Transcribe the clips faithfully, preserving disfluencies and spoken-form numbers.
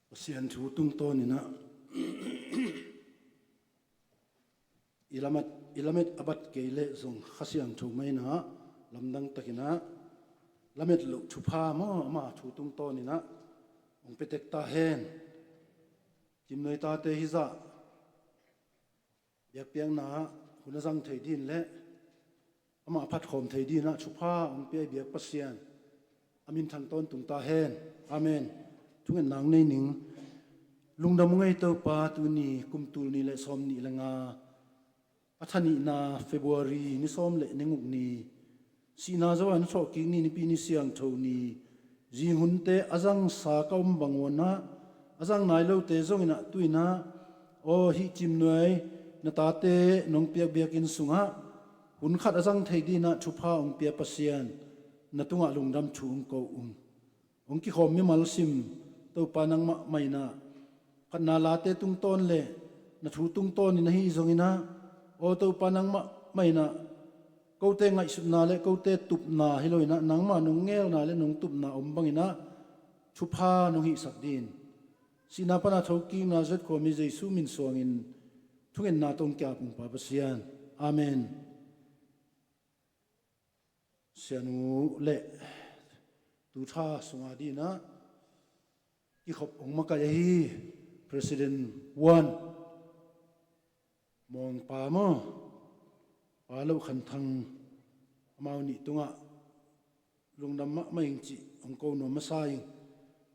Pasian thu tungtawninah i lamet, i lamet a bat kei leh zong Kha Siangtho mah inah lamdang takinah lamet loh thupha maw ama thu tungtawninah hong pia tek ta hen. Cimnuai tate hizah biakpiakna ah hun a zang thei din le amah phatkhawm thei dinah thupha hong pia i biak Pasian a minthang tawntung ta hen. Amen. Thungetna hong nei ning. Lungdam hong ei Topa, tuni kum tul nih le sawm nih le nga, a tha nihna February ni sawm le ni guk ni, sihna zo a na thawhkik ni, nipi ni siangtho ni, zinghunte a zangsa ka om bang unah a zang nai lote zonginah tuinah aw hih Cimnuai na tate nong piak biakinn sungah hun khat a zang thei dinah thupha hong pia Pasian na tungah lungdam thu hong ko ung. Hong kikhawm mimal sim Topa nangmah mah inah khatna late tungtawn le na thu tungtawnin ahi zonginah aw Topa nangmah mah inah kote ngaihsutna le kote tupna hi loinah nangmah nong ngelna le nong tupna om banginah thupha nong hihsak din sihna pana thokikna zuat khawm hi Jesu min suangin thungetna tawh hong ki-ap ung Pa Pasian. Amen. Sianu le tu tha sunga dinah kikhop hong makaih ahi President One Mawngpa maw, Pa Loh Khan Thang, amau nih tungah lungdam mahmah ing cih hong ko nuam masa ing.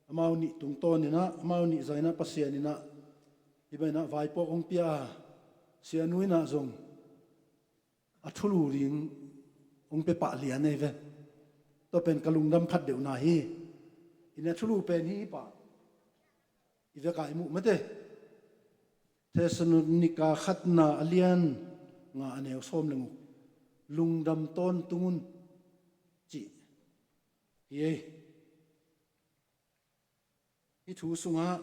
Amau nih tungtawninah amau nih zanginah Pasian inah hih banginah vaipuak hong pia a, sianu inah zong a thulu ding hong pia pah lian ei ve. Tua pen ka lungdam phat deuhna hi. Inah thulu pen hi pah i vek a i muh mate. Thessalonika khatna a lian nga a neu sawm le guk, lungdam tawntung un cih hi ei. Hih thu sungah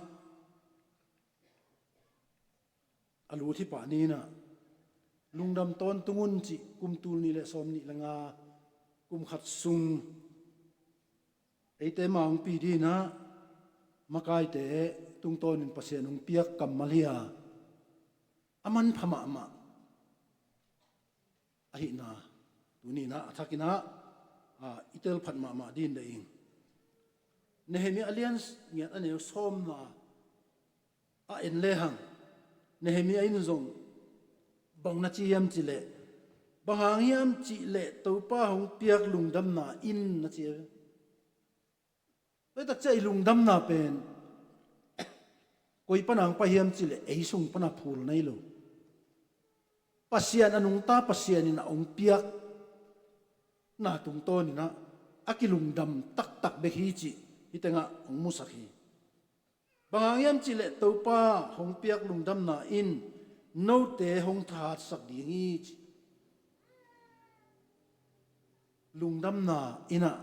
a lut hi pah ni inah lungdam tawntung un cih kum tul nih le sawm nih le nga kum khat sung eite ma hong pi dinah makaite tungtawnin Pasian hong piak kammal hi a, a manpha mahmah ahihna tuninah a thakinah i telphat mahmah din dai ing. Nehemiah a lian ngiat a neu sawmna a en lehang Nehemiah in zong bang na ci hiam cihleh, bang hang hiam cihleh Topa hong piak lungdamna in na ci a. Tua takciah i lungdamna pen koi pana hong pai hiam cihleh ei sung pana phul nei lo. Pasian a nungta Pasian inah hong piakna tungtawninah a kilungdam taktak bek hi cih hih tengah hong musak hi. Bang hang hiam cihleh Topa hong piak lungdamna in note hong thahatsak ding hi cih. Lungdamna inah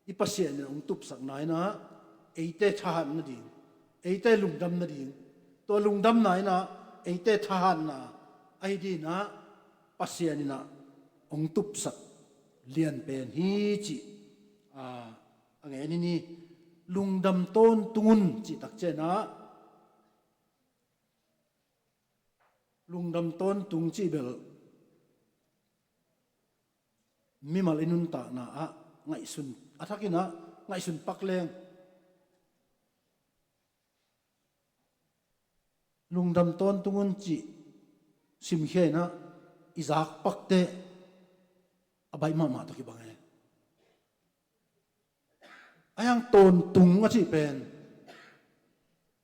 i Pasian in hong tupsakna inah eite thahat nading, eite lungdam nading, tua lungdamna inah eite thahatna ahi dinah Pasian inah hong tupsak lianpen hi cih a, a ngen hi ni. Lungdam tawntung un cih takcianah lungdam tawntung cih bel mimal i nuntakna ah ngaihsun a thakinah ngaihsun pak leng lungdam tawntung un cih simkhia inah i zak pakte a baih mahmah tawh kibang e. A hiang tawntung a cih pen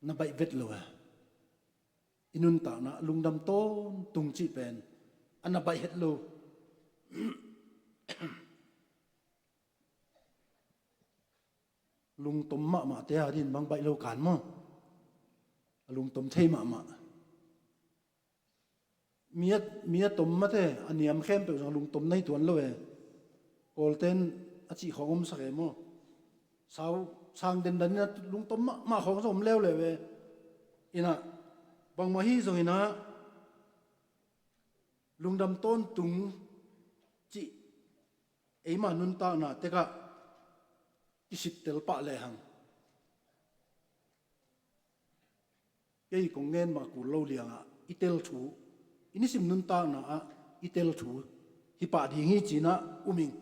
na baih vet lo e. I nuntakna lungdam tawntung cih pen a na baih het lo. Lungtom mahmahte a din bang baih lo kan maw? A lungtom thei mahmah. Mi a, mi a tom mate a niam khempeuh zong lungtom nei tuan lo e. Kawlten a cih khawng omsak e maw? Sau sang dendan inah lungtom mahmah khawng zong om leuleu e. Inah bangmah hi zonginah lungdam tawntung cih eima nuntakna tekah kisittel pah lehang Kei kong ngen mah kul lo liangah i tel thu, i nisim nuntakna ah i tel thu hi pah ding hi cinah um ing.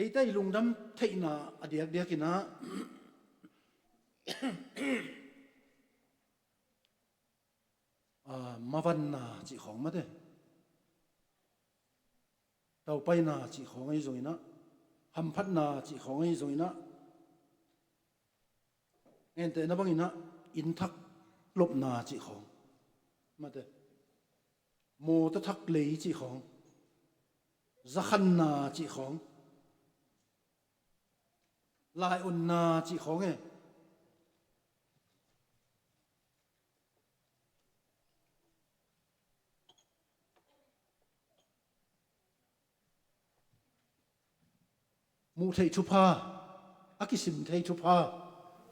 Eite i lungdam theihna a diakdiakinah, a, mavanna cih khawng mate, taupaina cih khawng ahi zonginah, hamphatna cih khawng ahi zonginah, gentehna banginah inn thak lopna cih khawng mate, mawtaw thak lei cih khawng, zakhanna cih khawng, lai-onna cih khawng e. Muh theih thupha, a kisim thei thupha,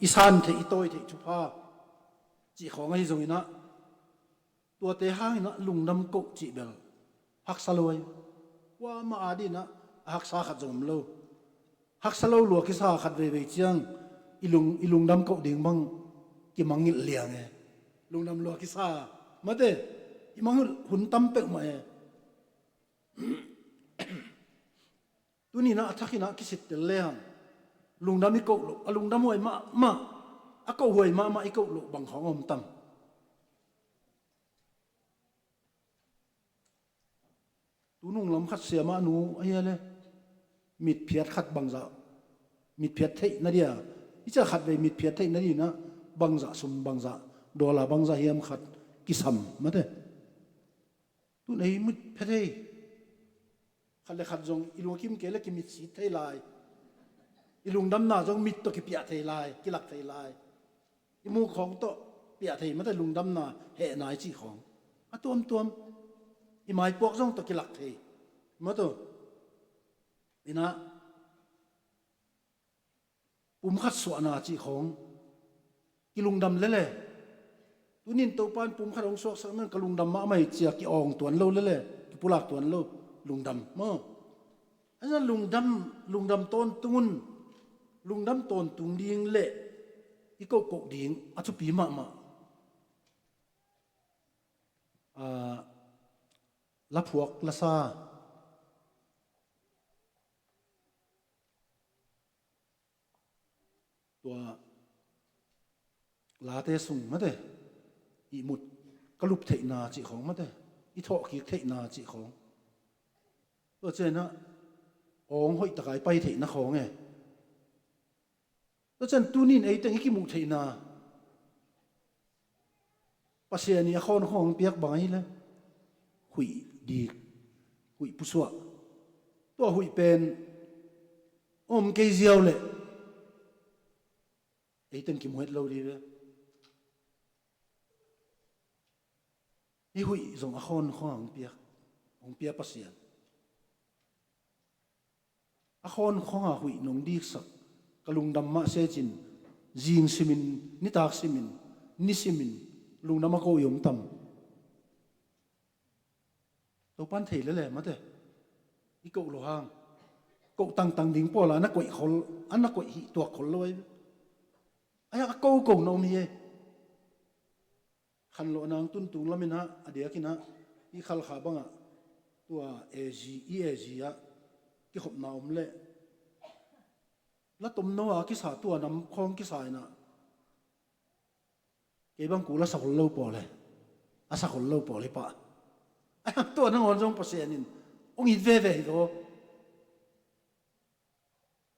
i san theih, i tawi theih thupha cih khawng ahi zonginah, tuate hanginah lungdam koh cih bel haksa lo ahi. Kuamah adinah a haksa khat zong om lo. Haksa lo lua kisa khat veivei ciang i lung, i lungdam koh ding bang kimangngilh liang e. Lungdam lua kisa mate, i mangngilh hun tam peuhmah e. Tuninah a thakinah kisittel lehang lungdam i koh loh, a lungdam huai mahmah, a koh huai mahmah i koh loh bang khawng a om tam? Tunung lam khat siamah nu ahi a le, mitphiat khat bangzah, mitphiat theih nadia, i ciah khat vei mitphiat theih nadinah bangzah sum, bangzah dollar, bangzah hiam khat kisam mate. Tun ei mit phet thei. Khat le khat zong i lungkim kei le kimitsit thei lai. I lungdamna zong mit tawh kipiah thei lai, kilak thei lai. I muk khawng tawh piah thei mate, lungdamna heh nai cih khawng. A tuamtuam i maipuak zong tawh kilak thei mate. Inah pumkhat suahna cih khawng kilungdam lele. Tunin Topa in pumkhat hong suaksak nan ka lungdam mahmah hi cia ki-awng tuan lo lele, kipulak tuan lo. Lungdam maw? Ahi zongin lungdam, lungdam tawntung un. Lungdam tawntung ding le i kohkoh ding a thupi mahmah. Ah, laphuak lasa, tua late sung mate, ihmut ka lup theihna cih khawng mate, i thawhkik theihna cih khawng. Tua cianah awng hoihtaka i pai theihna khawng e. Tua cian tunin eiteng i kimuh theihna, Pasian i a khawn khawng piak bang ahile huih dik, huih pusuah. Tua huih pen om kei ziau leh eiteng kimuhet lo dih ve. Hih huih zong a khawn khawng hong piak, hong pia Pasian. A khawn khawnga huih nong diksak ka lungdam mah secin, zing simin, nitak simin, ni simin lungdam a koh i om tam? Topan thei lele mate. I koh lo hang, koh tangtang ding pawla a na koih khol, a na koih hih tuak khol lo ahi. Ahi a koh koh na om hi e. Khanlawh nang tuntung laminah a diakinah i Khalkha bangah tua A G, i A G ah kikhopna om leh la tomno a kisa tua nam khawng kisa inah kei bang kul a sakhol lo pawl e, a sakhol lo pawl hi pah. A tua nangawn zong Pasian in hong it veve hi lo.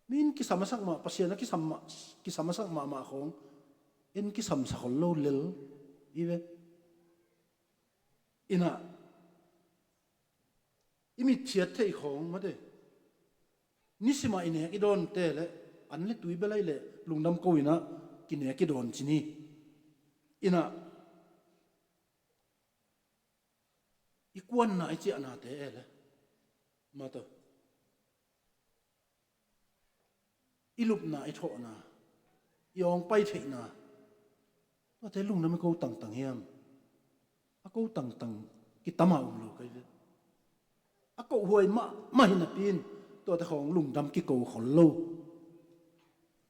Min kisam a sak mah, Pasian a kisam mah, kisam a sak mahmah khawng en kisam sakhol lo lel hi ve. Inah i mitphiat theih khawng mate, nisimah i nek i dawnte le an le tui bel ahi le lungdam ko inah kinek i dawn cin hi. Inah i kuanna i ciahnate e le mate, i lupna i thawhna, i awng pai theihna, tuate lungdam i ko tangtang hiam? A ko tangtang kitama um lo kai ve. A koh huai mahmah hi napi in tuate khawng lungdam kiko khol lo.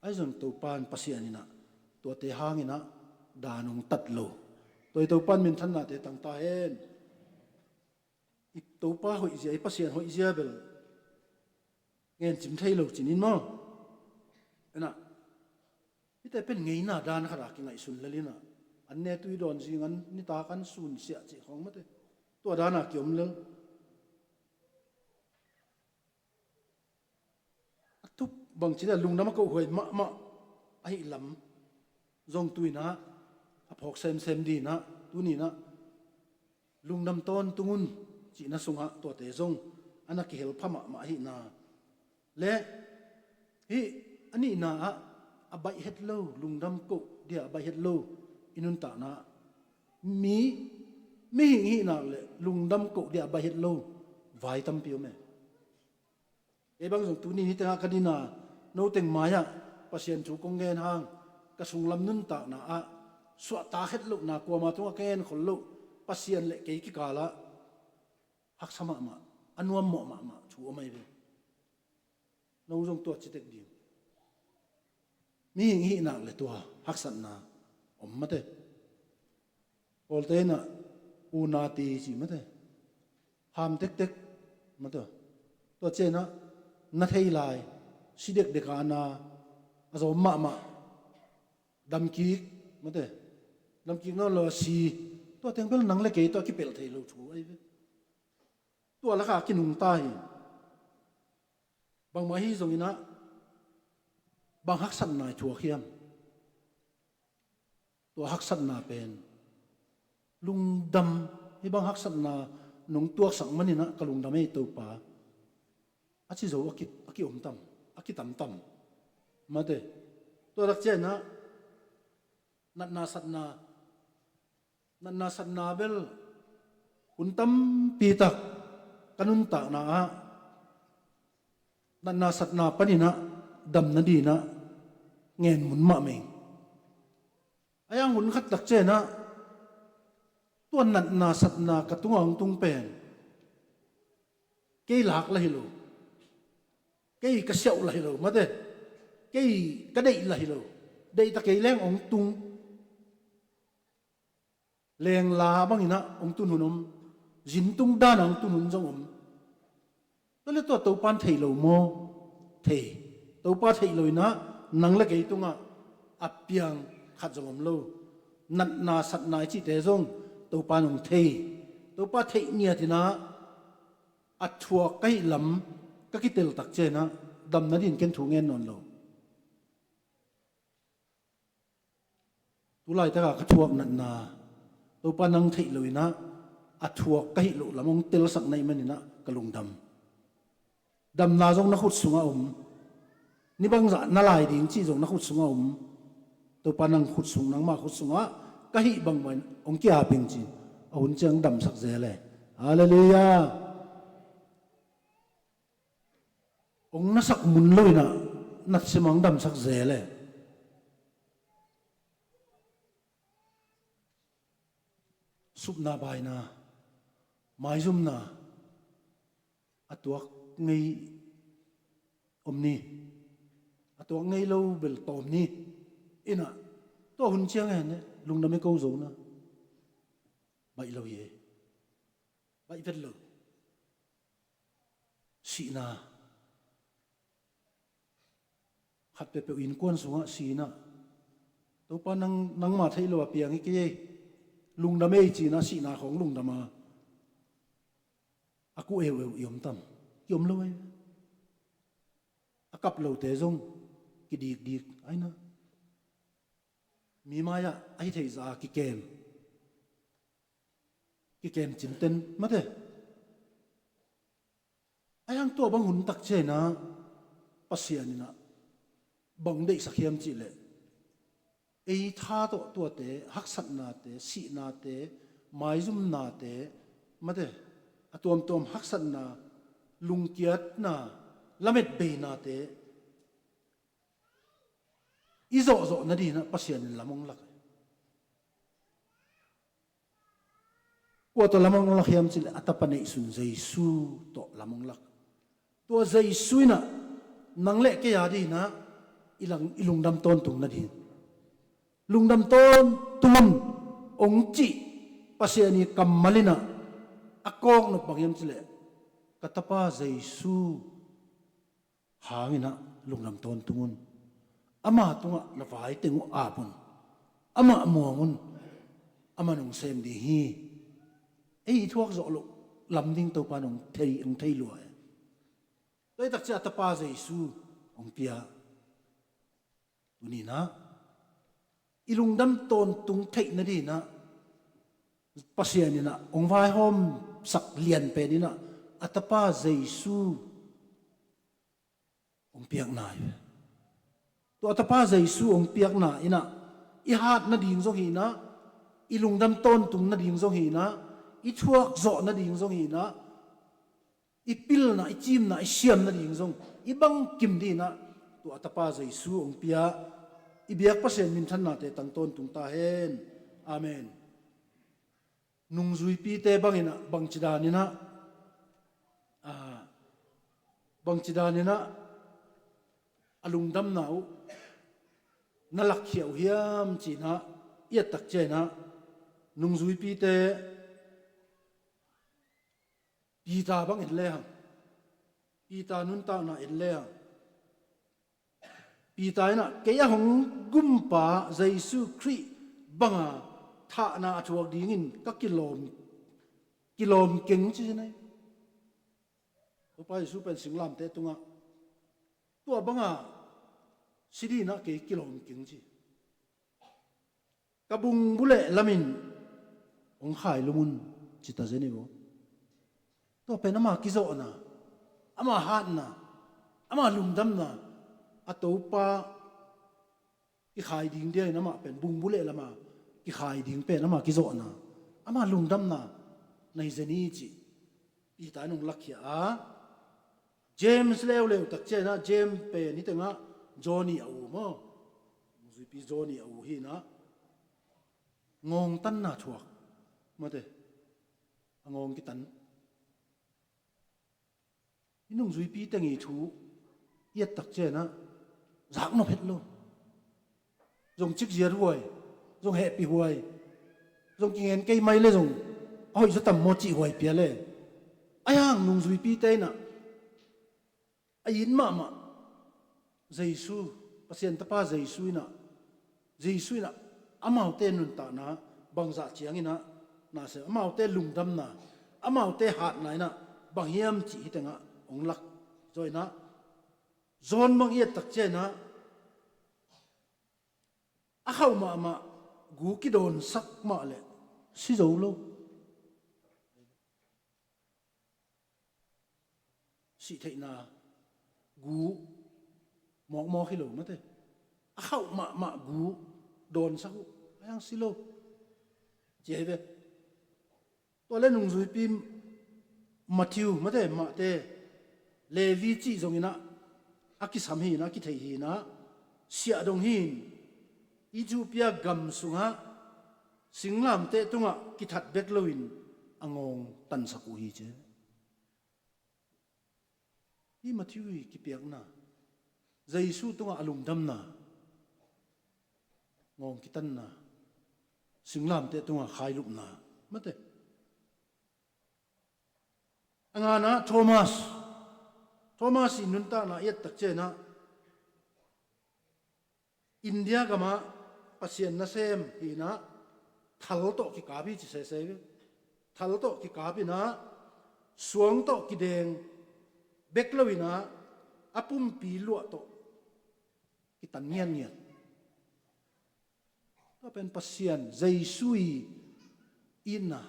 Ahi zong Topan Pasian inah tuate hanginah dan hong tat lo. Tua i Topan minthannate tang ta hen. I Topa hoihzia, i Pasian hoihzia bel ngencim thei lo cin in maw? Ena, mite pen ngeina dan khat a kingaihsun lel ina, an ne tui dawn zing, an nitak an sunsiah cih khawng mate, tua dan a kiom lel. A tup bangci le lungdam a kohhuai mahmah ahi lam zong tu ina a phawk semsem dina, tuni ina lungdam tawntung un cihna sungah tuate zong a na kihel pha mahmah ahina le hih a nihna ah a baih het lo, lungdam koh dia a baih het lo i nuntakna ah mi, mihing hihnak le lungdam koh dia a baih het lo vai tampi om e. Kei bang zong tuni ni tengah ka dina, no teng mai-ah Pasian thu kong gen hang, ka sunglam nuntakna ah suahtak het lohna, kuama tungah ka ngen khol loh Pasian le kei kikalah haksa mahmah, a nuammawh mahmah thu om ahi ve. No zong tua citek ding. Mihing hihnak le tua haksatna om mate. Pawlte inah unati ci mate. Ham tektek mate. Tua cianah na thei lai, si dekdek a na, a zawm mahmah, damkik mate. Damkik nawn lo a si, tua teng bel nang le kei tua kipelh thei lo thu ahi ve. Tua lakah a kinungta hi. Bangmah hi zonginah bang haksatna i thuak hiam? Tua haksatna pen lungdam, hih bang haksatna nong tuaksak maninah ka lungdam ei Topa, a ci zo a ki, a kiom tam, a kitamtam mate. Tua tak cianah natna satna, natna satna bel hun tampi tak ka nuntakna ah natna satna paninah dam nadinah ngen mun mah meng. A yang hun khat tak cianah tua natna satna ka tungah hong tung pen kei lak la hi lo, kei ka siauh la hi lo mate, kei ka deih la hi lo, deihta kei leng hong tung. Lengla banginah hong tun hun om, zintung dana hong tun hun zong om. Tua le tua Topan thei lo maw? Thei. Topa thei lo inah nang le kei tungah a piang khat zong om lo. Natna satna i cihte zong Topan hong thei. Topa thei ngiatinah a thuak ka hih lam ka kitel tak cianah dam nadin ken thu ngen nawn lo. Tulaitakah ka thuak natna Topa nang theih loinah a thuak ka hih loh lam hong telsak na hih maninah ka lungdam. Damna zong na khut sungah om. Ni bangzah na lai ding cih zong na khut sungah om. Topa nang khut sung, nangmah khut sungah ka hih bangbang hong kia ping ci. A hun ciang damsak zel e. Halleluiah. Hong nasak mun loinah natsim hong damsak zel e. Supna baina, maizumna a tuak ngei om ni, a tuak ngei lo bel tawm ni. Inah tua hun ciang hen lungdam i ko zona baih lo hi e. Baih vet lo. Sihna. Khat peuhpeuh innkuan sungah sihna. Topa nang, nangmah theih lo a piang hi kei ei. Lungdam ei cinah sihna khawng lungdam a, a kuh eueu i om tam? Ki om lo ei. A kap lote zong kidikdik aina. Mi mai-ah a hi theih zah a kikem. Kikem cinten mate. A yang tua bang hun tak cianah Pasian inah bang deihsak hiam cihleh ei tha tawh tuate, haksatnate, sihnate, maizumnate mate, a tuamtuam haksatna, lungkiatna, lametbeinate i zawhzawh nadinah Pasian in lam hong lak. Kua tawh lam hong lak hiam cihleh a tapa neihsun Jesu tawh lam hong lak. Tua Jesu inah nang le kei a dinah i lang, i lungdam tawntung nadin. Lungdam tawntung un, hong cih Pasian i kammal in ah a kawknop bang hiam cih leh, ka tapa Jesu hangin ah lungdam tawntung un. Ama tungah na vai teng uh ap un. Amah muang un. Amah in hong sem ding hi. Ei i thuak zawh loh lam ding Topa in hong thei, hong thei lua hi. Tua hi tak ciang a tapa Jesu hong pia. Tuni in ah i lungdam tawntung theih nading in ah Pasian in ah hong vaihawmsak lian pen in ah a tapa Jesu hong piakna hi ve. Tua a tapa Jesu hong piakna in ah i hat nading zong hi in ah, i lungdam tawntung nading zong hi in ah, i thuak zawh nading zong hi in ah, i pilna, i cimna, i siam nading zong i bangkim ding in ah tua a tapa Jesu hong pia. I biak Pasian minthannate tang tawntung ta hen. Amen. Nungzuipite bang in ah, bangci dan in ah, ah, bangci dan in ah a lungdamna uh na lakkhia uh hiam ci in ah i et tak ciang in ah, nungzuipite Peter bang en le hang. Peter nuntakna en le hang. Peter in ah, kei a hong gumpa Jesu Khrih banga thahna a thuak dingin ka kilawm, kilawm keng ci hi nai. Topa Jesu pen singlamteh tungah tua banga si ding in ah kei kilawm keng ci. Ka bung buleh lamin hong khailum un, ci ta zen hi vo. Tua pen ama kizawhna, ama hatna, ama lungdamna, a Topa kikhai ding dia in amah pen bung buleh lama kikhai ding pen ama kizawhna, ama lungdamna na hi zen hi cih Peter in hong lakkhia a. James leuleu tak ciang in ah, James pen hih tengah John i a u maw, nungzuipi John i a u hi in ah, ngawngtanna thuak, mate, a ngawng kitan. Hih nungzuipi teng i thu i et tak ciang in ah zaknop het lo. Zong cikziat huai, zong hehpih huai, zong kingen kei mai le zong a hoih zaw tam maw cih huai pia le. Ahi hang nungzuipite in ah a it mahmah Jesu, Pasian tapa Jesu in ah, Jesu in ah amaute nuntakna bangzah ciang in ah na sem, amaute lungdamna, amaute hatna in ah bang hiam cih hih tengah hong lak zaw in ah, John bang i et tak ciang in ah, a khauh mahmah gu kidawnsak mah leh si zo lo. Sihtheihna gu mawkmawk hi lo, mate. A khauh mahmah gu dawnsak uh, a hiang si lo, ci hi ve. Tua le nungzuipi Matthew, mate, Matthai, Levi cih zong in ah a kisam hi in ah, a kithei hi in ah, siahdong hi in, Ethiopia gam sungah singlamteh tungah kithat bek loin a ngawng tansak uh hi ci. Hih Matthew i kipiakna, Jesu tungah a lungdamna, ngawng kitanna, singlamteh tungah khailupna, mate. A ngana Thomas, Thomas i nuntakna i et tak ciang in ah, India gamah Pasian nasem hi in ah, thal tawh kikap hi ci sese ve. Thal tawh kikap in ah, suang tawh kideng bek lo in ah, a pumpi luah tawh kitan ngiatngiat. Tua pen Pasian, Jesu i itna,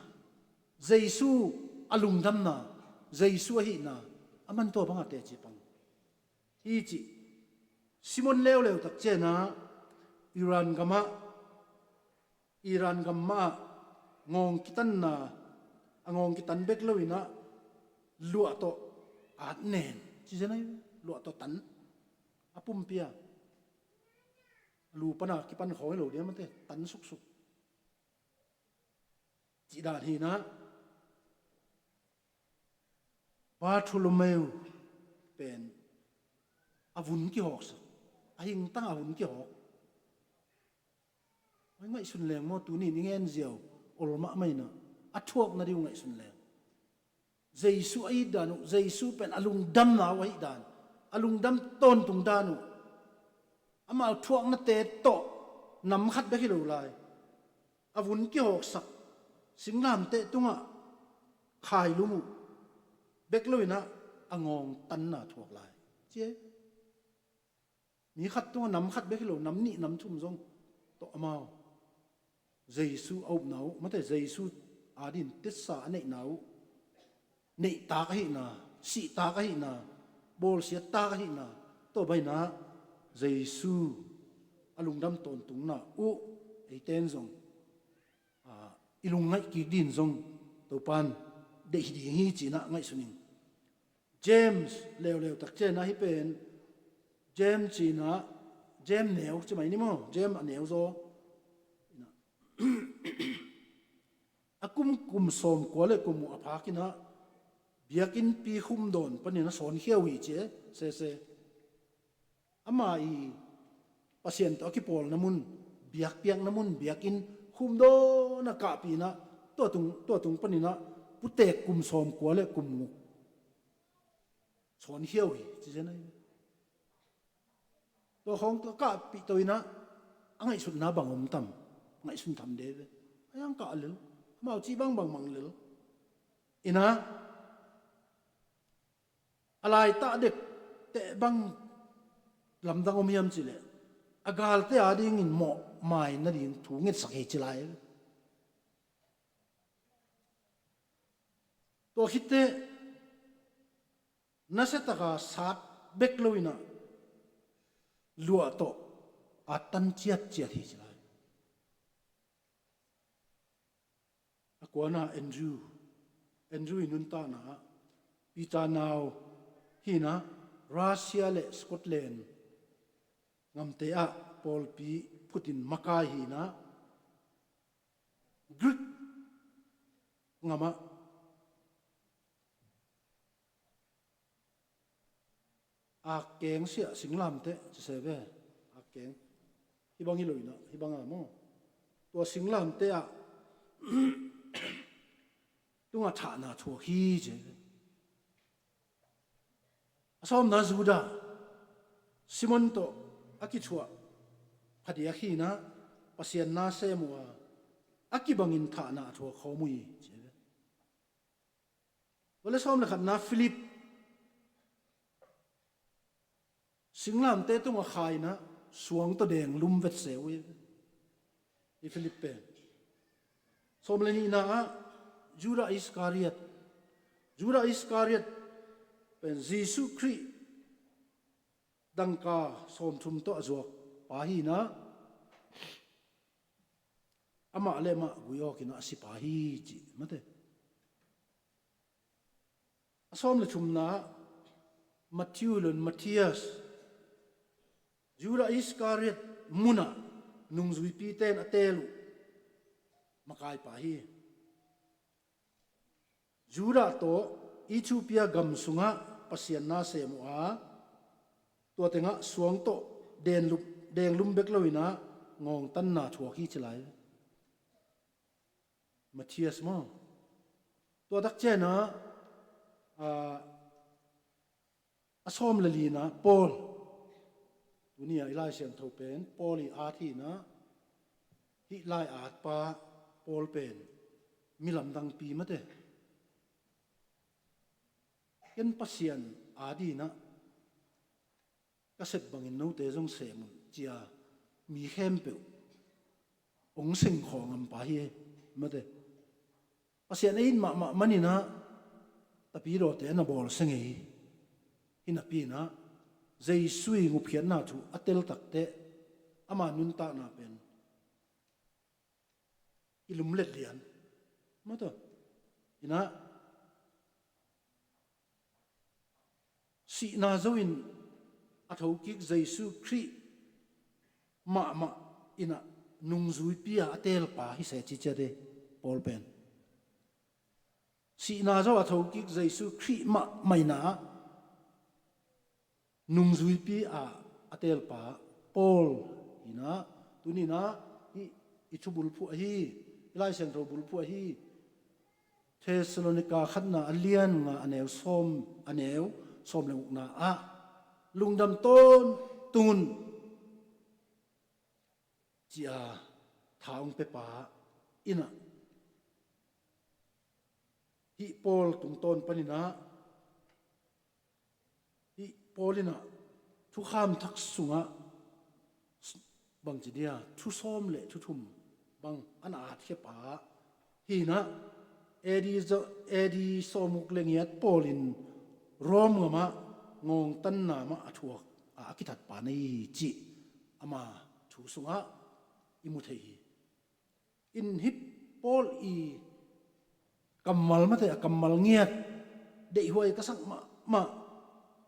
Jesu a lungdamna, Jesu a hihna, a man tua bangah teci pang hi cih. Simon leuleu tak ciang in ah, Iran gamah, Iran gam mah ah ngawng kitanna, a ngawng kitan bek lo in ah, luah tawh at nen ci zen ahi ve. Luah tawh tan, a pumpi ah, a lu pan a kipan khawng hi lo dia, mate, tan suksuk. Cih dan hi in ah, Bartholomew pen a vun kihawksak, a hingtang a vun kihawk. ngaihsun leng maw, tuni in i ngen ziau ol mahmah inah, a thuak nading uh ngaihsun leng. Jesu a it dan uh, Jesu pen a lungdamna uh ahih dan, a lungdam tawntung dan uh, amau thuaknate tawh nam khat bek hi lo lai, a vun kihawksak singlamteh tungah khailum uh bek lo inah a ngawngtanna thuak lai. Ci e. Mi khat tungah nam khat bek hi lo, nam nih nam thum zong tawh amau Jesu a upna uh, mate, Jesu adin tetsa a neihna uh, neihtak ahihna, sihtak ahihna, bawlsiattak ahihna, tua bainah Jesu a lungdam tawntungna uh eite in zong, a, i lungngaih kik din zong Topan deih hi ding hi cinah ngaihsun ing. James leuleu tak cianah hih pen, James cinah, James neu ci mai ni maw, James a neu zaw. A kum, kum sawmkua le kum uh a phak inah biakinnpi khumdawn panin a sawnkhia uh hi ci e, sese. Ama i Pasian tawh a kipawlna mun, biakpiakna mun, biakinn khumdawn a kahpih inah, tua tung, tua tung paninah putek kum sawmkua le kum guk sawnkhia uh hi ci zen ahi. Tua khawng tua kahpih to inah a ngaihsutna bang om tam, ngaihsun tham de ve. A yang kah lel, amau cih bangbang mang lel. Inah a laitah dek teh bang lamdang om hiam cileh, a galte adingin mawhmai nading thu ngetsak hi ci lai. Tua khitteh nasiataka sat bek lo inah luah tawh a tan ciatciat hi ci lai. A kuana Andrew, Andrew i nuntakna ah Peter nau hi inah Russia le Scotland ngamte ah pawlpi phutin makai hi inah Greek ngamah akkeng siah singlamteh ci se ve. Akkeng hih bang hi lo inah, hih banga maw, tua singlamteh ah tungah thahna thuak hi ci ve. A sawmna Judah, Simon tawh a kithuah phadiak hi inah Pasian na sem uh a, a kibangin thahna a thuak khawm uh hi ci ve. Tua le sawm le khatna Philip, singlamteh tungah kha inah suang tawh denglum vetse uh hi. I Philip pen sawm le nihna ah Judah Iskariot, Judah Iskariot pen Jesu Khrih dangka sawmthum tawh a zuak pa hi inah, amah le amah gui awk inah a si pa hi ci, mate. A sawm le thumna Matthew le Matthias, Judah Iskariot munah nungzuipite in a teel uh makai pa hi. Judah tawh Ethiopia gam sungah Pasian na sem uh a, tua tengah suang tawh denlum, denglum bek lo inah ngawngtanna thuak hi ci lai. Matthias maw. Tua tak cianah, a, a sawm le lina Paul. Tuni a i Lai Siangtho pen Paul i at hi inah, hih lai atpa Paul pen mi lamdangpi mate. Ken Pasian adinah ka sep bangin note zong sem un cia mi khempeuh hong seng khawng ampa hi e, mate. Pasian a it mahmah maninah tapidawte na bawlsia ngei hi. Hinapi inah Jesu i ngupkhiatna thu a tel takteh ama nuntakna pen i lumlet lian. Mata inah sihna zo in a thokik Jesu Khrih mahmah inah nungzuipi a a teelpa hi se ci ciat e, Paul pen. Sihna zo a thokik Jesu Khrih mahmah inah nungzuipi a a teelpa Paul inah, tuninah hih i thu bulphuh ahi, i Lai Siangtho bulphuh ahi. Thessalonika khatna a lian nga a neu sawm, a neu sawm le ukna ah lungdam tawntung un, ci-a tha hong pia pa in ah, hih Paul tungtawn panin ah, hih Paul in ah thukham thak sungah bangci dia thu sawm le thu thum bang a na atkhia pa hi in ah, A D za-, A D sawmguk le giat Paul in Rom gamah ngawngtanna mah a thuak a, a kithat pa na hi cih ama thu sungah i mu thei hi. In hih Paul i kammal mate, a kammal ngiat deihhuai ka sak mahmah.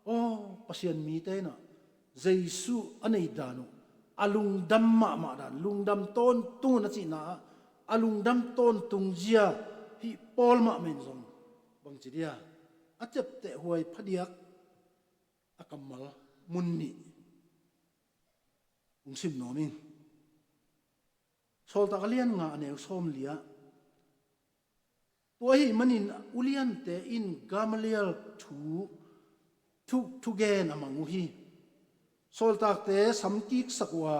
Aw, Pasian mite in ah Jesu a nei dan uh, a lungdam mahmah dan, lungdam tawntung un a cihna ah, a lungdam tawntung zia hih Paul mahmah in zong bangci dia a ciaptehhuai phadiak a kammal mun nih hong sim nuam ing. Sawltak a lian nga a neu sawmli ah, tua ahih manin uliante in Gamaliel thu, thu, thugen a mang uh hi. Sawltakte samkiksak uh a,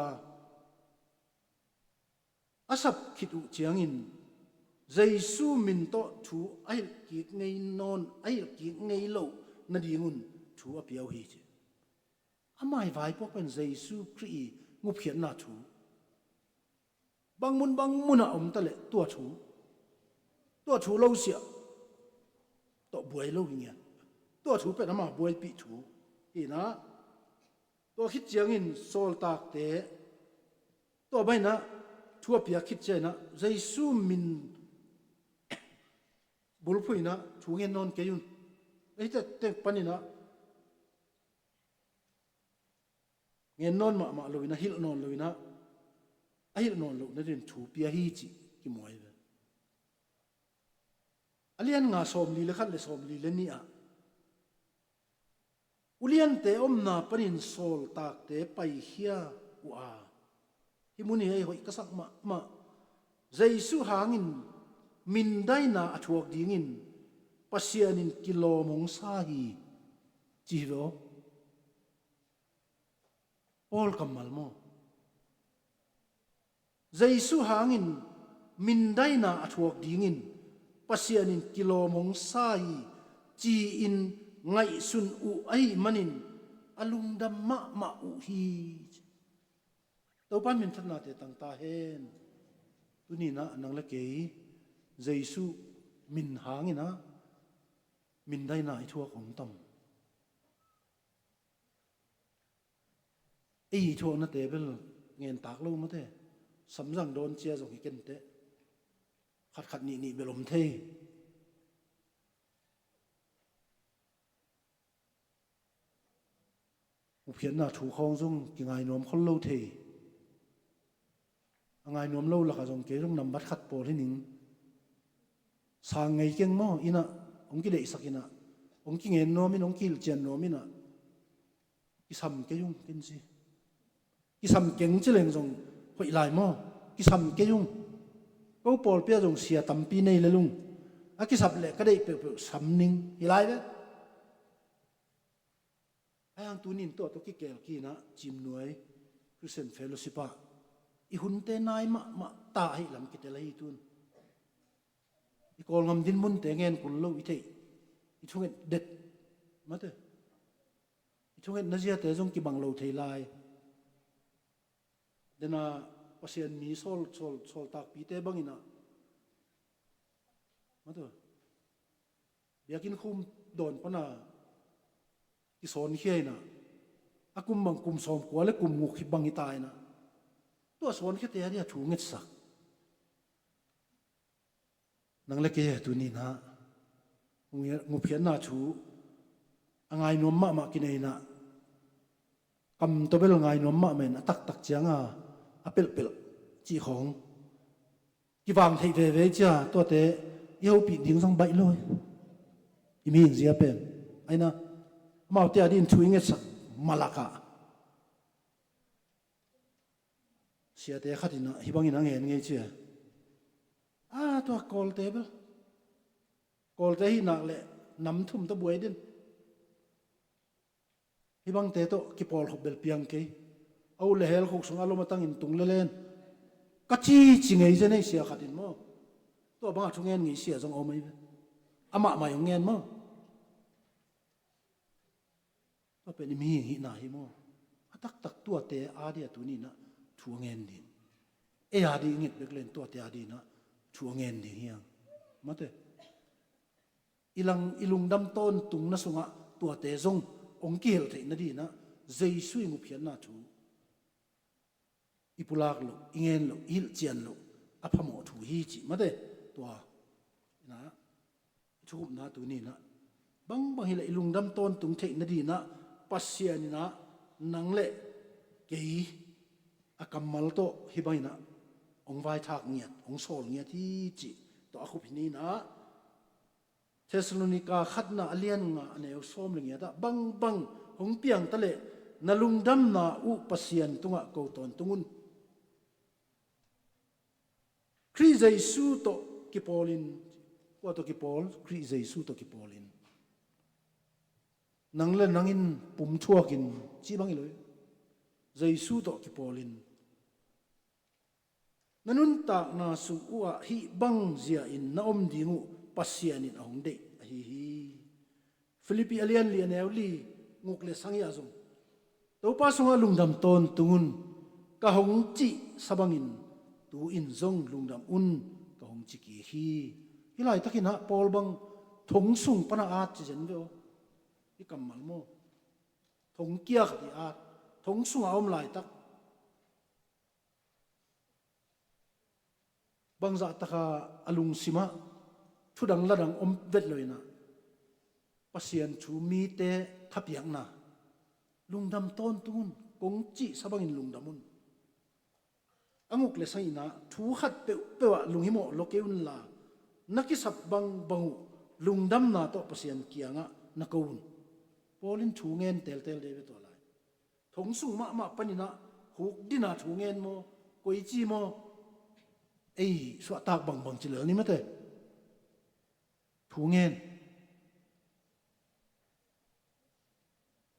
a sap khit uh ciangin Jesu min tawh thu a hilhkik ngei nawn, a hilhkik ngei loh nadingun thu a pia uh hi ci. Ama i vaipuak pen Jesu Khrih i gupkhiatna thu bang mun bang munah om ta leh tua thu, tua thu lo siah tawh buai lo hi ngiat. Tua thu pen ama buaipih thu hi in ah, tua khit ciangin sawltakte tua bang in ah thu a piak khit ciangin ah Jesu min bulphuh in ah thu ngen nawn kei un. Ahi teh teng panin ah ngen nawn mahmah lo in ah, hilh nawn lo in ah, a hilh nawn loh nadingin thu pia hi cih kimu hi ve. A lian nga sawmli le khat le sawmli le nih ah, uliante omna panin sawltakte paikhia uh a, hih mun hi ei hoih ka sak mahmah. Jesu hangin mindaina a thuak dingin Pasian in kilawm hong sa hi, ci hi ve aw. Paul kammal maw? Jesu hangin mindaina a thuak dingin Pasian in kilawm hong sa hi, ci-in ngaihsun uh ahih manin a lungdam mahmah uh hi. Topa minthanna tangtang hen. Tuni-in ah nang le kei Jesu min hangin ah mindaina i thuak om tam? Ei i thuaknate bel ngen tak lo mate. Samzang dawn cia zong hi kei teh. Khat khat nih nih bel om thei. Gupkhiatna thu khawng zong kingai nuam khol lo thei. A ngai nuam lo lakah zong kei zong nambat khat pawl hi ning. Sang ngei keng maw, in ah hong kideihsak in ah, hong kingen nuam in, hong kihilhcian nuam in ah, kisam kei ung, ken ci. Kisam keng ci leng zong hoih lai maw? Kisam kei ung. Ko pawlpi ah zong sia tampi nei lel ung. A kisap leh ka deih peuhpeuh sam ning hi lai ve. Ahi hang tuni-in tua tawh kikeel kei in ah Ciimnuai Christian Fellowship ah i hunte nai mahmah ta ahih lam kitel ahi tun. I Kawlgam dinmunte ngen kul lo i theih, i thunget det mate. I thungetna ziate zong kibang lo thei lai. Dena Pasian mi sawl, sawl, sawltakpite bangin ah mate, biakinn khum dawn pana kisawnkhia in ah, a kum bang kum sawmkua le kum guk hi bang hi ta in ah, tua sawnkhiate a dia thu ngetsak. Nang le kei he tuni-in ah gupkhiatna thu a ngai nuam mahmah kinei in ah, kam tawh bel ngai nuam mahmah in a taktak ciang a, a pelhpelh cih khawng kivang theih veve cia, tuate i hopih ding zong baih lo hi. I mihing zia pen ahi na, amaute a dingin thu i ngetsak malak ah, Siate khat in ah hih bangin a ngen ngei ci a. A, tua Kawlte bel, Kawlte hi nak leh nam thum tawh buai den. Hih bangte tawh kipawlkhop bel piang kei. A ut le hell khuk sungah a lom a tangin tung lelen ka cici ngei zen ei, sia khat in maw. Tua bangah thu ngen ngei sia zong a om ahi ve. Amah mah hong ngen maw. Tua pen i mihing hihna hi maw. A taktak tuate a dia tuni in ah thu a ngen ding. Ei a di i nget bek len tuate a di in ah thu a ngen ding hi hang. Mate. I lang, i lungdam tawntung na sungah tuate zong hong kihel theih nadinah Jesu i ngupkhiatna thu i pulak loh, i ngen loh, i hilhcian loh a phamawh thu hi cih mate. Tua inah i thukupna tuni inah bangbang hileh i lungdam tawntung theih nadinah Pasian inah nang le kei a kammal tawh hih bang inah hong vaithak ngiat, hong sawl ngiat hi cih tawh a khup hi ni inah Thessalonika khatna a lian nga a neu sawm le ngiat ah bangbang hong piang taleh na lungdamna uh Pasian tungah ko tawntung un. Khrih Jesu tawh kipawlin, kua tawh kipawl? Khrih Jesu tawh kipawlin. Nang le nangin pum thuakin cih bang hi lo hi. Jesu tawh kipawlin. Na nuntakna sung uhah hih bang zia-in na om ding uh Pasian in a hong deih ahi hi. Philippi a lian li a neu li nguk le sagih ah zong Topa sungah lungdam tawntung un, ka hong cih sa bangin tu-in zong lungdam un ka hong ci kik hi. Hih laitakin ah Paul bang thong sung pana at ci zen ve aw. Hih kammal maw? Thong kiak dih at, thong sungah a om laitak bangzah taka a lungsimah thudang ladang om vet lo inah Pasian thu mite thapiakna, lungdam tawntung un, kong cih sa bangin lungdam un. A nguk le sagih inah thu khat peuhpeuh ah lunghimawh lo kei unla na kisap bangbang uh lungdamna tawh Pasian kiangah na ko un. Paul in thu ngen teltel dei ve tua lai. Thong sung mahmah paninah huk dina thu ngen maw, koici maw? Ei suahtak bangbang ci lel ni mate. Thu ngen.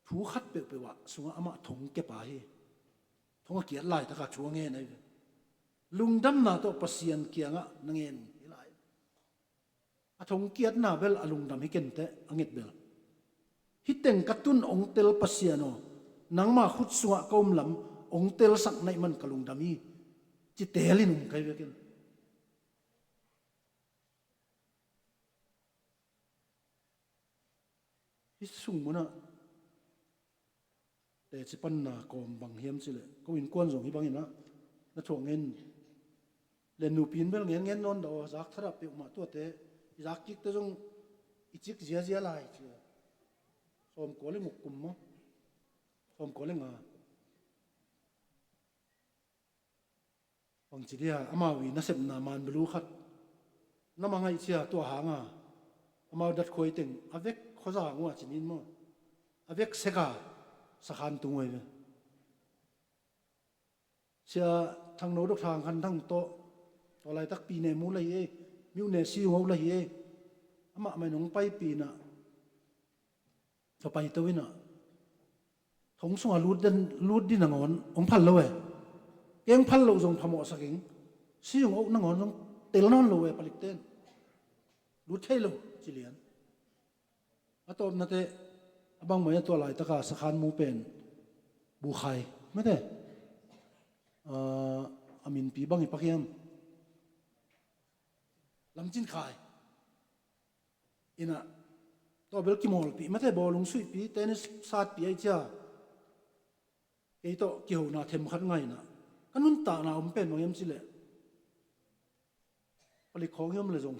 Thu khat peuhpeuh ah sungah amah thong kepa hi. Thong a kiat laitaka thu a ngen ahi ve. Lungdamna tawh Pasian kiangah na ngen hi lai. A thongkiatna bel a lungdam hi kenteh a nget bel. Hih teng ka tun ong tel Pasian aw, nangma khut sungah ka um lam ong telsak na hih man ka lungdam hi, ci telin um kai vekin. Hih sung munah teci panna kawm bang hiam cileh ko innkuan zong hih bangin ah na thuak ngen. Len nupi in bel ngen ngen nawn dah aw, zak thadah peuhmah tuate i zak kikte zong i cik ziazia lai ci. Sawmkua le nguk kum maw? Sawmkua le nga. Bangci dia amau i nasepna manbelu khat na mangaih cia tua hanga amau datkhuai teng a vek khuazang uh a cinin maw? A vek seka sakhan tung uh ahi ve. Sia Thangno Dok Thang Khan Thang tawh tua laitak pi ne mu la hi ei, miu ne si ung au la hi ei. Amah mai nong paipinah Ka paito inah thong sungah lut den, lut din a ngawn hong phal lo e. Keng phal loh zong phamawhsak ing. Si hong auh nangawn zong tel nawn lo e palikten. Lut thei lo ci lian. A tawpnate a bangmai a tua laitaka sakhan mu pen bukhai mete. A minpi bang i pakiam lamcin khai. Inah tua bel kimawlpih mate, bawlung suihpih, tennis satpih ahi cia. Kei tawh kihona themkhat ngainah ka nuntakna om pen bang hiam cileh palik khawng hiam le zong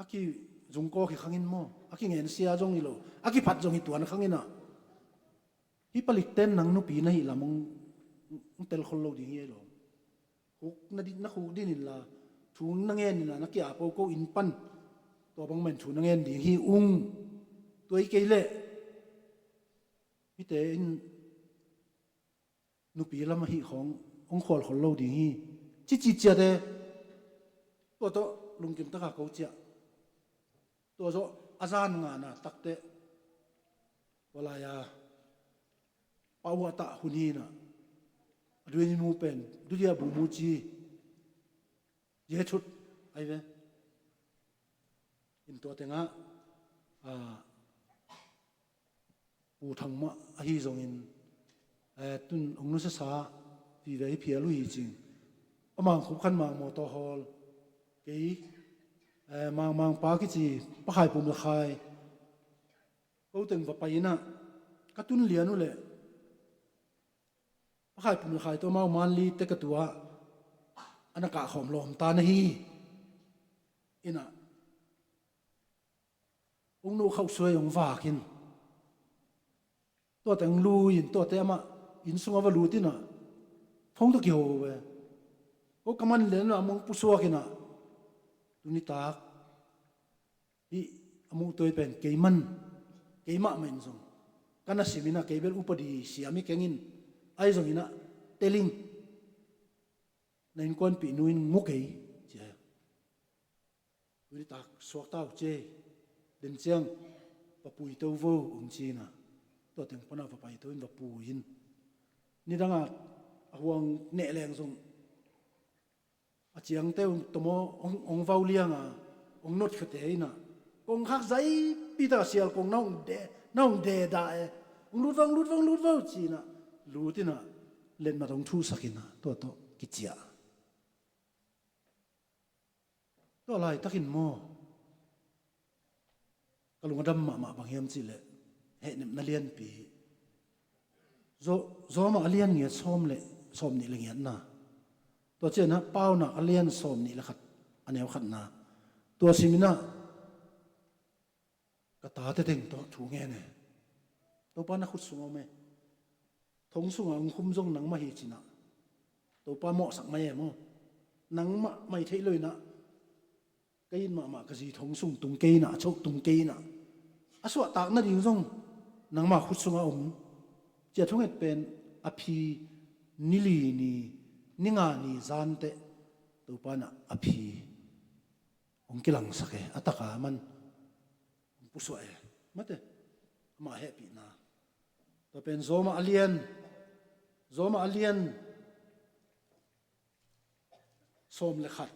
a kizungkawk hi khangin maw, a kingensia zong hi lo, a kiphat zong hi tuan khanginah. Hih palikten nang nupi na hih lam hong tel khol lo ding hi ei lo. Khuk na khuk din inla thu na ngen inla na kia po ko inn pan tua bangmah in thu na ngen ding hi ung. Tua hi kei leh hihte in nupi lam ahih khawng hong khualkhol lo ding hi. Cici ciate tua tawh lungkim taka ko ciah. Tua zawh a zan ngana takteh tua lai-a pauh a tah hun hinah a duini mu pen dudia bu mu ci. Jethut ai ve. In tua tengah a, Pu Thang mah ahi zongin, eh, tun hong nusasa vive hi phial uh hi cing. A Mangkhup khan Mangmawtaw hawl kei, eh, Mangmangpa kici Pa Khai Pum le Khai ko teng va pai inah ka tun lian uh leh Pa Khai Pum le Khai tawh amau Manli te ka tuah a na kah khawm lawm ta na hi. Inah hong nuh khauh suai hong vak in tuate hong lui in tuate amah inn sungah va lut inah phone tawh kiho ve. Ko ka man lian inah mong pusuak inah tuni tak hih a muh tuai pen kei man, kei mahmah in zong ka na sim inah kei bel upadi siam hi keng in ahi zong inah teling na innkuanpih nu in ngu kei cia. Tuni tak suakta uh cia hi. Den ciang va pui to vo hong ci inah tua teng pana va pai to in va pui in nidangah a huang neh leng zong a ciangte uh tawmaw hong, hong vau lianga hong notkhiate inah kongkhak zaipi taka sial kong na hong de, na hong de dah e. Hong lut vang, lut vang, lut vang ci inah lut inah letmat hong thuhsak inah tua tawh kiciah. Tua laitakin maw ka lung a dam mahmah bang hiam cihleh hehnepna lianpi hi. Zo-, Zawmah a lian ngiat sawm le, sawm nih le ngiatna. Tua cianah Paunak a lian sawm nih le khat a neu khatna. Tua siminah ka tate teng tawh thu ngen e. Topa na khut sungah om e. Thong sungah hong khum zong nangmah hi cinah Topa mawhsak mai e maw? Nangmah mai theih lo inah ka it mahmah ka zi thong sung tung kei inah, a choh tung kei inah a suahtak nading zong nangmah khut sungah om. Cia thunget pen a phi nili ni, ni nga ni zanteh Topa inah a phi hong kilangsak e, a taka man hong pusuah e. Mate, amah hehpihna. Tua pen Zawmah a lian, Zawmah a lian sawm le khat,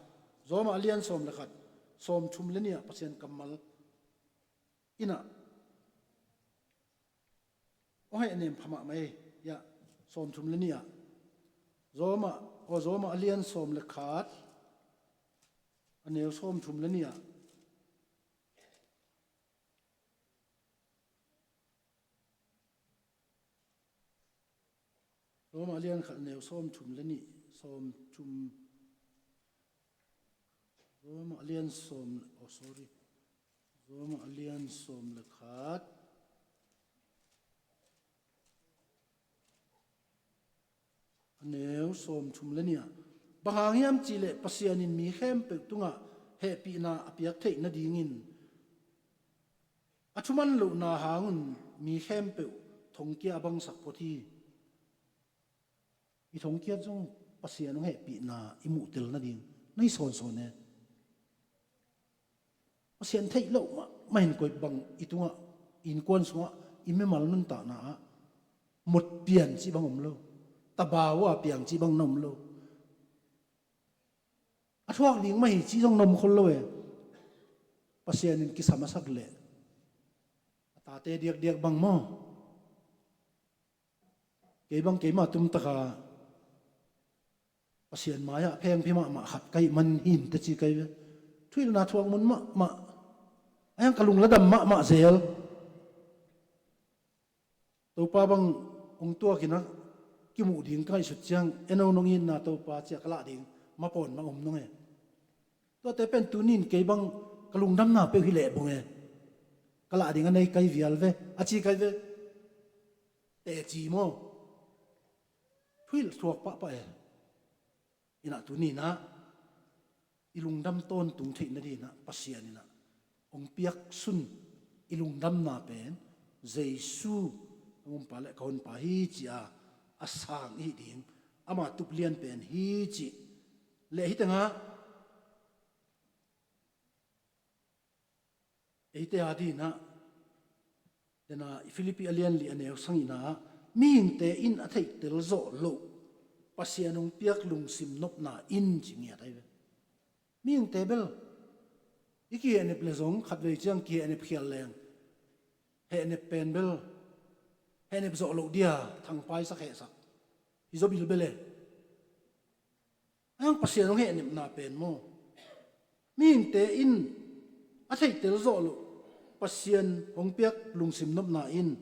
Zawmah a lian sawm le khat, sawm thum le nih ah Pasian kammal inah hong hehnem pha mahmah e. Hiah sawm thum le nih ah Zawmah, aw, Zawmah a lian sawm le khat a neu sawm thum le nih ah Zawmah a lian khat a neu sawm thum le nih, sawm thum, Zawmah a lian sawm, oh, sorry. Zawmah a lian sawm le khat. A neu sawm thum le nih ah, bang hang hiam cihleh Pasian in mi khempeuh tungah hehpihna a piak theih nadingin a thuman lohna hangun mi khempeuh thongkia a bangsak phot hi. I thongkiat zong Pasian hong hehpihna i muhtel nading na hi sawnsawn e. Pasian theih loh mahmah in koi bang i tungah, i innkuan sungah, i mimal nuntakna ah mut pian cih bang om lo. Tabau a piang cih bang na om lo. A thuak ding mah hi cih zong na om khol lo e. Pasian in kisam a sak leh a tate diakdiak bang maw? Kei bang keimah tumtaka Pasian mai-ah phengphi mahmah khat ka hih man hi inteh ci kai ve. Thuhilhna thuak mun mahmah. A hiang ka lungladam mahmah zel. Topa bang hong tuakin a kimuh ding ka ngaihsut ciang, eno nong itna Topa cia ka lah ding mapawn bang om nong e. Tuate pen tunin kei bang ka lungdamna peuh hi leh bang e. Ka lah ding a nei kai vial ve, a ci kai ve. Teci maw? Thuhilh thuak pahpah e. Inah tuninah i lungdam tawntung theih nadinah Pasian inah hong piaksun i lungdamna pen Jesu ka ngunpa le ka honpa hi ci-a a sang i hih ding ama tup lian pen hi cih. Leh hih tengah eite a dinah dena Philippi a lian li a neu sagihna ah, mihingte in a theihtel zawh loh Pasian hong piak lungsim nopna in ci ngiat ahi ve. Mihingte bel i kihehnep le zong khatvei ciang kihehnep khial leng, hehnep pen bel hehnep zawh loh dia thangpaisak hehsak hi zaw bilbel e. Ahi hang Pasian hong hehnepna pen maw, mihingte in a theihtel zawh loh Pasian hong piak lungsim nopna in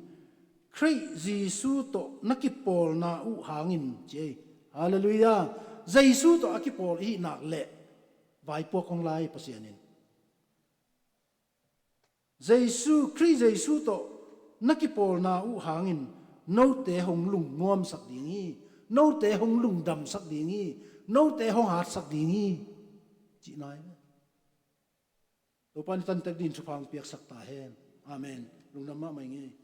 Khrih Jesu tawh na kipawlna uh hangin ci ei. Halleluiah. Jesu tawh a kipawl i hih nak leh vaipuak hong lai Pasian in. Jesu, Khrih Jesu tawh na kipawlna uh hangin note hong lungnuamsak ding hi, note hong lungdamsak ding hi, note hong hatsak ding hi, cihna hi. Topa in tantek ding thupha hong piaksak ta hen. Amen. Lungdam mahmah ing ei.